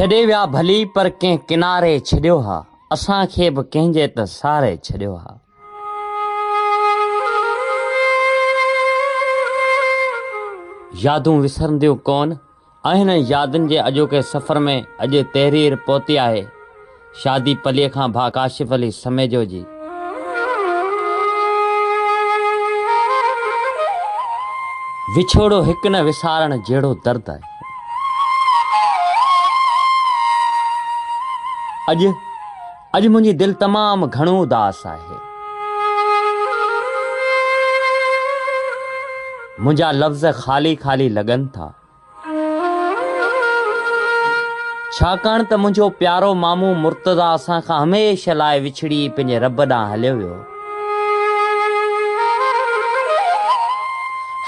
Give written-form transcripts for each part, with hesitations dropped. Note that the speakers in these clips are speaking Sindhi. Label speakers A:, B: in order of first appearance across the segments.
A: ڇڏي ويا ڀلي پر ڪنهن ڪناري ڇڏيو ها، اسان کي به ڪنهن جي ته سهاري ڇڏيو ها. يادون وسرنديون ڪونه آهن ۽ يادن جي اڄوڪي سفر ۾ اڄ تحرير پهتي آهي شادي پليء کان ڀاء ڪاشف علي سميجو جي. وڇوڙو هڪ نه وسارڻ جهڙو درد آهي. اڄ اڄ منهنجي دل تمام گهڻو اداس آهي. منهنجا لفظ خالي خالي لڳن ٿا. ڇاڪاڻ ته منهنجو پيارو مامو مرتضيٰ اسان کان هميشه لاء وڇڙي پنهنجي رب ڏانهن هليو ويو.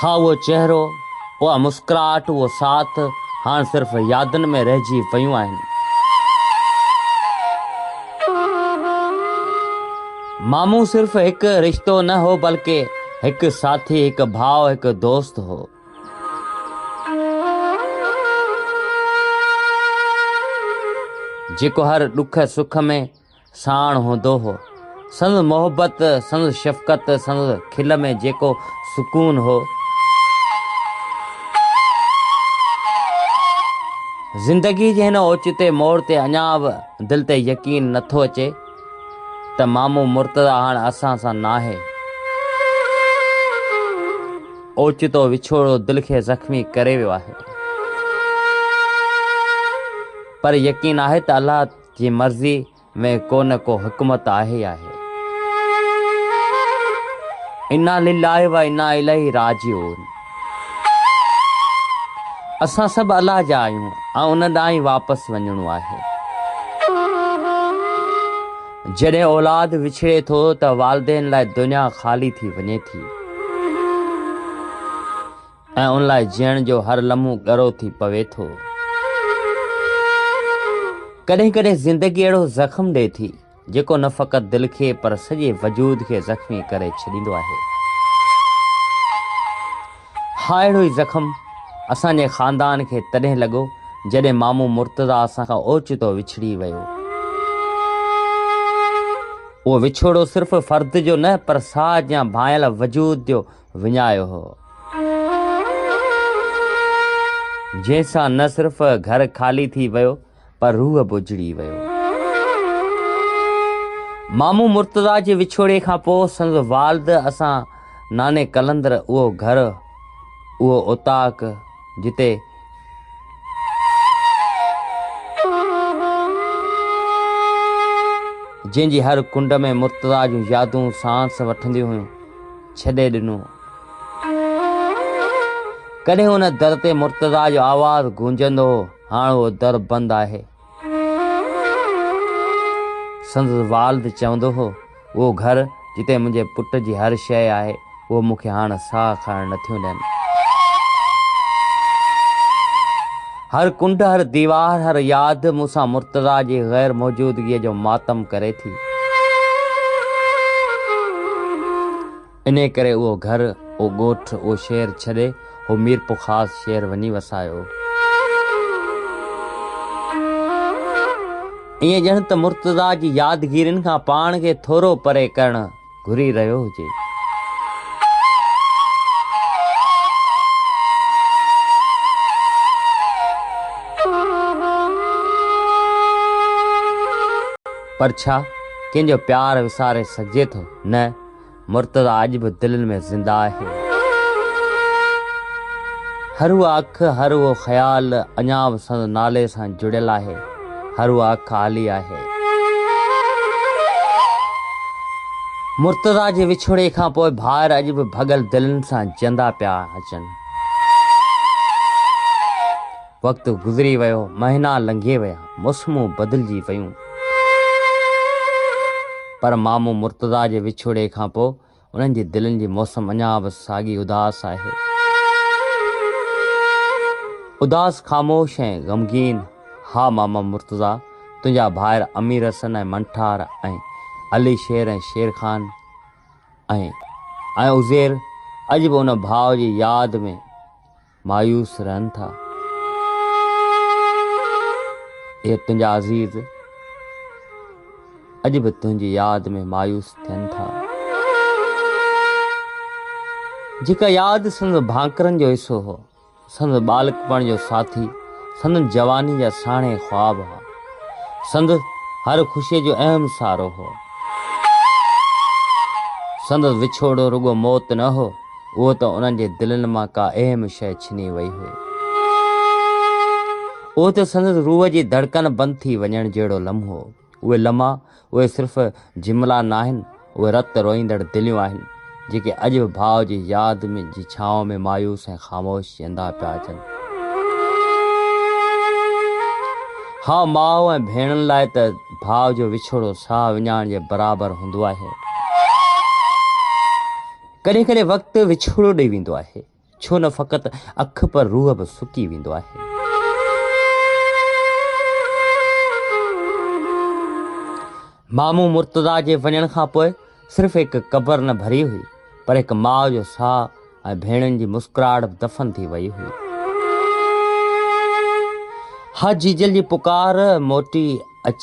A: ها اهو چهرو، اها مسڪراهٽ، اهو ساٿ هاڻ صرف يادن ۾ رهجي ويون آهن. مامو صرف هڪ رشتو نه هو بلڪه هڪ ساٿي، هڪ ڀاء، هڪ دوست هو. جيڪو هر ڏک سک ۾ ساڻ هوندو هو. سندس محبت، سندس شفقت، سندس کل ۾ جيڪو سڪون هو. زندگيء جي هن اوچتي موڙ تي اڃا به دل تي يقين نٿو اچي ته مامو مرتضيٰ هاڻ اسان سان ناهي. اوچتو وڇوڙو دل کي زخمي ڪري ويو آهي. پر يقين آهي ته الله جي مرضي ۾ ڪو نه ڪو حڪمت آهي ئي آهي. انا لله و انا اليه راجعون اسان سڀ الله جا آهيون ۽ ان ڏانهن ئي واپس وڃڻو آهي. جڏهن اولاد وڇڙي ٿو ته والدين لاء دنيا خالي ٿي وڃي ٿي ۽ ان لاء جيئڻ جو هر لمحو ڳرو ٿي پوي ٿو. ڪڏهن ڪڏهن زندگي اهڙو زخم ڏئي ٿي، جيڪو نه فقط دل کي پر سڄي وجود کي زخمي ڪري ڇڏيندو آهي. ها اهڙو ئي زخم اسان جي خاندان کي تڏهن لڳو جڏهن مامو مرتضيٰ اسان کان اوچتو وڇڙي ويو. اهو وڇوڙو صرف فرد جو نه پر ساهه جيان ڀانئيل وجود جو وڃايو هو. جنهن سان نه صرف گهر خالي ٿي ويو پر روح به اجڙي ويو. مامو مرتضيٰ جي وڇوڙي کان پوء سندس والد اسان ناني قلندر اهو گهر، اهو اوطاق جتي جنهن جي هر ڪنڊ ۾ مرتضيٰ جون يادون سانس وٺنديون هيون، ڇڏي ڏنو. ڪڏهن ان در تي مرتضيٰ جو آواز گونجندو هو، هاڻ اهو در بند آهي. سندس والد چوندو هو، اهو گهر جتي منهنجي پٽ جي هر شيء آهي، اهو مون کي هاڻ ساهه کڻڻ نٿيون ڏين. هر ڪنڊ، هر ديوار، هر ياد مون سان مرتضيٰ جي غير موجودگيء جو ماتم ڪري ٿي. انهيء ڪري اهو گهر، اهو ڳوٺ، اهو شهر ڇڏي هو ميرپورخاص شهر وڃي وسايو. ائين ڄڻ ته مرتضيٰ جي يادگيرين کان پاڻ کي ٿورو پري ڪرڻ گهري رهيو هجي. پر ڇا ڪنهن جو پيار وساري سگهجي ٿو؟ نه، مرتضيٰ اڄ به دلين ۾ زنده آهي. هر اها اک، هر اهو خيال اڃا به سندس نالي سان جڙيل آهي. هر اها اک آلي آهي. مرتضيٰ جي وڇوڙي کان پوء ڀائر اڄ به ڀڳل دلين سان جيئندا پيا اچن. وقت گذري ويو، مهينا لنگهي ويا، موسمون بدلجي ويون. پر مامو مرتضيٰ جي وڇوڙي کان پوء انهن جي دلين جي موسم اڃا به ساڳي اداس آهي. اداس، خاموش ۽ غمگين. ها ماما مرتضيٰ، تنهنجا ڀائر امير حسن ۽ منٺار ۽ علي شير ۽ شير خان ۽ ۽ عزير اڄ به ان ڀاء جي ياد ۾ مايوس رهن ٿا. اهي تنهنجا عزيز اڄ به تنهنجي ياد ۾ مايوس ٿين ٿا. جيڪا ياد سندس ڀانڪرن جو حصو هو، سندس ٻالڪپڻ جو ساٿي، سندن جواني جا ساڻي خواب هئا. سندس هر خوشيء جو اهم سهارو هو. سندس وڇوڙو رڳو موت نه هو، اهو ته انهن جي دلين مان ڪا اهم شيء ڇني وئي هئي. اهو ته سندس روح جي ڌڙڪن بند ٿي وڃڻ جهڙو لمحو هو. اهي لمحا، اهي صرف جملا ناهن، اهي رت روئيندڙ دليون آهن، جيڪي اڄ به ڀاء جي ياد جي ڇانو ۾ مايوس ۽ خاموش جيئندا پيا اچن. ها، ماء ۽ ڀيڻن لاء ته ڀاء جو وڇوڙو ساهه وڃائڻ جي برابر هوندو آهي. ڪڏهن ڪڏهن وقت وڇوڙو ڏئي ويندو آهي. ڇو نه فقط اک پر روح به سڪي ويندو آهي. مامو مرتضيٰ جي وڃڻ کان پوء صرف هڪ قبر نه ڀري هئي پر هڪ ماء جو ساهه ۽ ڀيڻن جي مسڪراهٽ به دفن ٿي وئي هئي. ها جيجل جي پڪار موٽي اچ.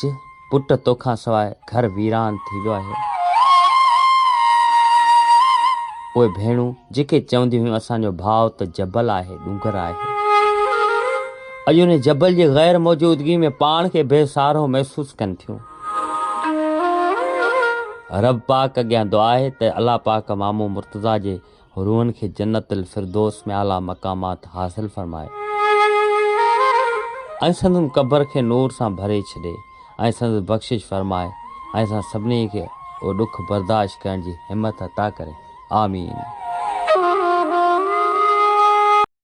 A: پٽ توکان سواء گهر ويران ٿي ويو آهي. اهي ڀيڻون جيڪي چونديون هيون اسان جو ڀاء ته جبل آهي، ڏونگر آهي. اڄ ان جبل جي غير موجودگي ۾ پاڻ کي بي سهارو محسوس ڪن ٿيون. رب پاڪ اڳيان دعا آهي ته الله پاڪ مامو مرتضيٰ جي روحن کي جنت الفردوس ۾ اعليٰ مقامات حاصل فرمائي ۽ سندن قبر کي نور سان ڀري ڇڏي ۽ سندس بخشش فرمائي ۽ اسان سڀني کي اهو ڏک برداشت ڪرڻ جي همت عطا ڪري. آمين.